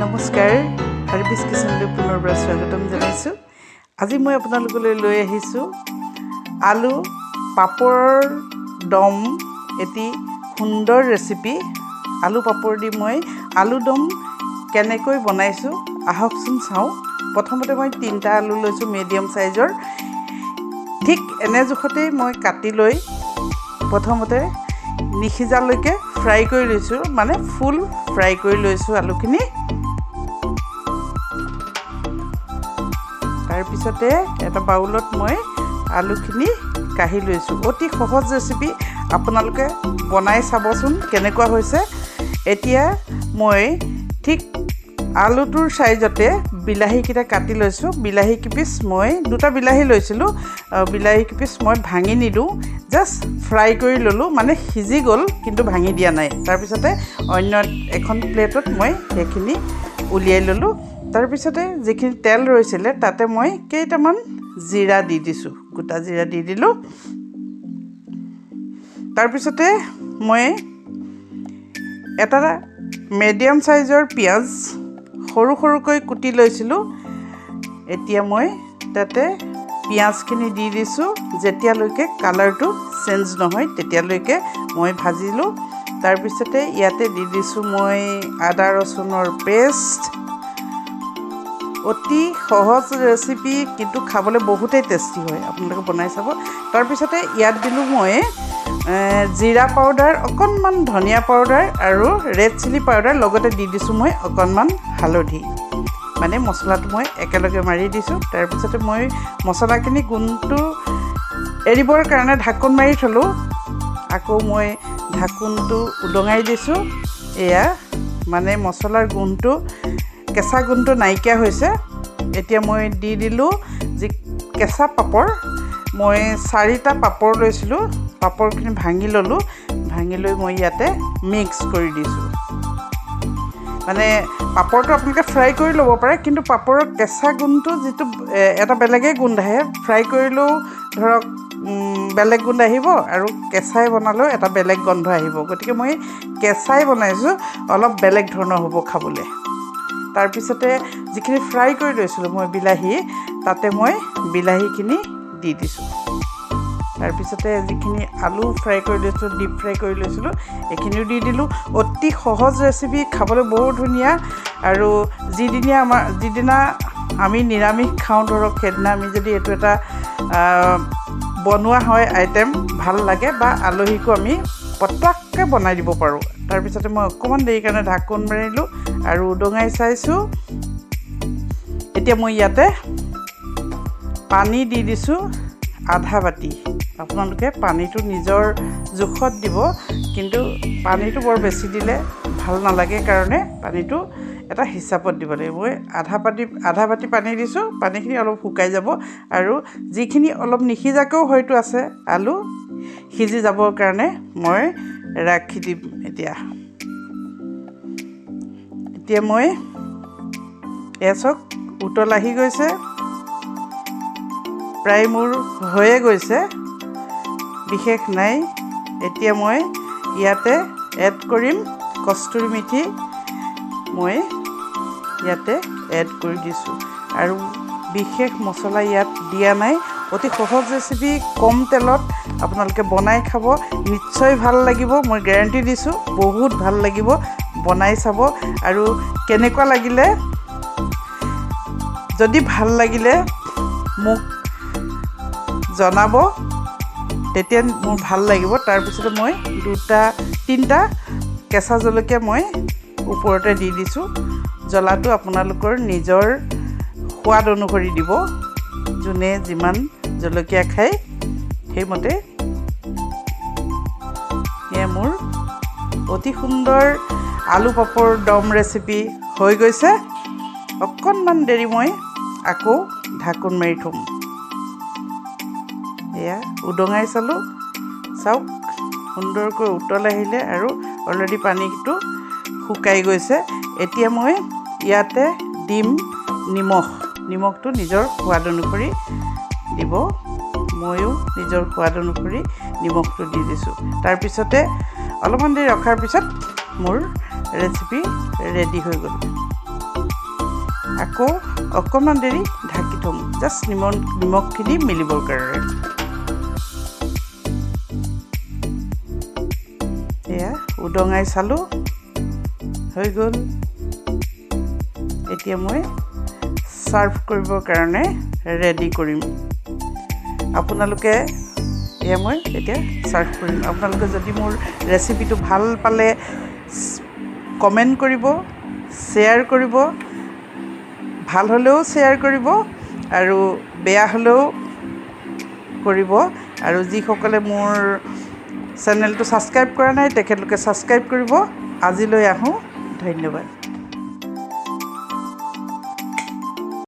নমস্কাৰ, হাৰ্বিছ কিচেনলৈ পুনৰবাৰ স্বাগতম জনাইছোঁ। আজি মই আপোনালোকলৈ লৈ আহিছোঁ আলু পাপৰৰ দম, এটি সুন্দৰ ৰেচিপি। আলু পাপৰ দি মই আলু দম কেনেকৈ বনাইছোঁ, আহকচোন চাওঁ। প্ৰথমতে মই তিনিটা আলু লৈছোঁ মিডিয়াম চাইজৰ। ঠিক এনে জোখতেই মই কাটি লৈ প্ৰথমতে নিসিজালৈকে ফ্ৰাই কৰি লৈছোঁ, মানে ফুল ফ্ৰাই কৰি লৈছোঁ আলুখিনি। তাৰপিছতে এটা বাউলত মই আলুখিনি কাঢ়ি লৈছোঁ। অতি সহজ ৰেচিপি, আপোনালোকে বনাই চাবচোন কেনেকুৱা হৈছে। এতিয়া মই ঠিক আলুটোৰ চাইজতে বিলাহীকেইটা কাটি লৈছোঁ। বিলাহী কেইপিচ, মই দুটা বিলাহী লৈছিলোঁ। বিলাহী কেইপিচ মই ভাঙি নিদিওঁ, জাষ্ট ফ্ৰাই কৰি ল'লোঁ, মানে সিজি গ'ল কিন্তু ভাঙি দিয়া নাই। তাৰপিছতে অন্য এখন প্লেটত মই সেইখিনি উলিয়াই ল'লোঁ। তাৰপিছতে যিখিনি তেল ৰৈছিলে, তাতে মই কেইটামান জিৰা দি দিছোঁ, গোটা জিৰা দি দিলোঁ। তাৰপিছতে মই এটা মিডিয়াম চাইজৰ পিঁয়াজ সৰু সৰুকৈ কুটি লৈছিলোঁ। এতিয়া মই তাতে পিঁয়াজখিনি দি দিছোঁ। যেতিয়ালৈকে কালাৰটো চেঞ্জ নহয়, তেতিয়ালৈকে মই ভাজিলোঁ। তাৰপিছতে ইয়াতে দি দিছোঁ মই আদা ৰচুনৰ পেষ্ট। অতি সহজ ৰেচিপি, কিন্তু খাবলৈ বহুতেই টেষ্টি হয়। আপোনালোকে বনাই চাব। তাৰপিছতে ইয়াত দিলোঁ মই জিৰা পাউডাৰ অকণমান, ধনিয়া পাউডাৰ আৰু ৰেড চিলি পাউডাৰ। লগতে দি দিছোঁ মই অকণমান হালধি। মানে মছলাটো মই একেলগে মাৰি দিছোঁ। তাৰপিছতে মই মছলাখিনি গোন্ধটো এৰিবৰ কাৰণে ঢাকোন মাৰি থ'লোঁ। আকৌ মই ঢাকোনটো উদঙাই দিছোঁ। এয়া মানে মছলাৰ গোন্ধটো, কেঁচা গোন্ধটো নাইকিয়া হৈছে। এতিয়া মই দি দিলোঁ যি কেঁচা পাপৰ। মই চাৰিটা পাপৰ লৈছিলোঁ। পাপৰখিনি ভাঙি ল'লোঁ। ভাঙি লৈ মই ইয়াতে মিক্স কৰি দিছোঁ। মানে পাপৰটো আপোনালোকে ফ্ৰাই কৰি ল'ব পাৰে, কিন্তু পাপৰৰ কেঁচা গোন্ধটো যিটো এটা বেলেগেই গোন্ধ আহে। ফ্ৰাই কৰিলেও ধৰক বেলেগ গোন্ধ আহিব আৰু কেঁচাই বনালেও এটা বেলেগ গোন্ধ আহিব। গতিকে মই কেঁচাই বনাইছোঁ, অলপ বেলেগ ধৰণৰ হ'ব খাবলৈ। তাৰপিছতে যিখিনি ফ্ৰাই কৰি লৈছিলোঁ মই বিলাহী, তাতে মই বিলাহীখিনি দি দিছোঁ। তাৰপিছতে যিখিনি আলু ফ্ৰাই কৰি লৈছিলোঁ, ডিপ ফ্ৰাই কৰি লৈছিলোঁ, এইখিনিও দি দিলোঁ। অতি সহজ ৰেচিপি, খাবলৈ বৰ ধুনীয়া। আৰু যিদিনা আমি নিৰামিষ খাওঁ ধৰক, সেইদিনা আমি যদি এইটো এটা বনোৱা হয় আইটেম, ভাল লাগে বা আলহীকো আমি পটককৈ বনাই দিব পাৰোঁ। তাৰপিছতে মই অকণমান দেৰি কাৰণে ঢাকোন মাৰিলোঁ আৰু উদঙাই চাইছোঁ। এতিয়া মই ইয়াতে পানী দি দিছোঁ আধা বাতি। আপোনালোকে পানীটো নিজৰ জোখত দিব, কিন্তু পানীটো বৰ বেছি দিলে ভাল নালাগে কাৰণে পানীটো এটা হিচাপত দিব লাগিব। মই আধা বাতি পানী দিছোঁ। পানীখিনি অলপ শুকাই যাব আৰু যিখিনি অলপ নিসিজাকৈও হয়তো আছে আলু, সিজি যাবৰ কাৰণে মই ৰাখি দিম। এতিয়া এতিয়া মই এয়া চাওক, উতল আহি গৈছে, প্ৰায় মোৰ হৈয়ে গৈছে, বিশেষ নাই। এতিয়া মই ইয়াতে এড কৰিম কস্তুৰী মেথি। মই ইয়াতে এড কৰি দিছোঁ আৰু বিশেষ মছলা ইয়াত দিয়া নাই। অতি সহজ ৰেচিপি, কম তেলত আপোনালোকে বনাই খাব, নিশ্চয় ভাল লাগিব। মই গেৰেণ্টি দিছোঁ, বহুত ভাল লাগিব। বনাই চাব আৰু কেনেকুৱা লাগিলে, যদি ভাল লাগিলে মোক জনাব, তেতিয়া মোৰ ভাল লাগিব। তাৰপিছতে মই দুটা তিনিটা কেঁচা জলকীয়া মই ওপৰতে দি দিছোঁ। জ্বলাটো আপোনালোকৰ নিজৰ সোৱাদ অনুসৰি দিব, যোনে যিমান জলকীয়া খায় সেইমতে। এয়া মোৰ অতি সুন্দৰ আলু পাপৰ দম ৰেচিপি হৈ গৈছে। অকণমান দেৰি মই আকৌ ঢাকোন মাৰি থ'ম। এয়া উদঙাই চালোঁ, চাওক, সুন্দৰকৈ উতল আহিলে আৰু অলৰেডি পানীটো শুকাই গৈছে। এতিয়া মই ইয়াতে দিম নিমখ। নিমখটো নিজৰ সোৱাদ অনুসৰি দিব। ময়ো নিজৰ সোৱাদ অনুসৰি নিমখটো দি দিছোঁ। তাৰপিছতে অলপমান দেৰি ৰখাৰ পিছত মোৰ ৰেচিপি ৰেডি হৈ গ'ল। আকৌ অকণমান দেৰি ঢাকি থ'ম, জাষ্ট নিমখখিনি মিলিবৰ কাৰণে। এয়া উদঙাই চালোঁ, হৈ গ'ল। এতিয়া মই ছাৰ্ভ কৰিবৰ কাৰণে ৰেডি কৰিম। আপোনালোকে এয়া মই এতিয়া ছাৰ্ভ কৰিম। আপোনালোকে যদি মোৰ ৰেচিপিটো ভাল পালে কমেণ্ট কৰিব, শ্বেয়াৰ কৰিব, ভাল হ'লেও শ্বেয়াৰ কৰিব আৰু বেয়া হ'লেও কৰিব। আৰু যিসকলে মোৰ চেনেলটো ছাবস্ক্ৰাইব কৰা নাই, তেখেতলোকে ছাবস্ক্ৰাইব কৰিব। আজিলৈ আহোঁ, ধন্যবাদ।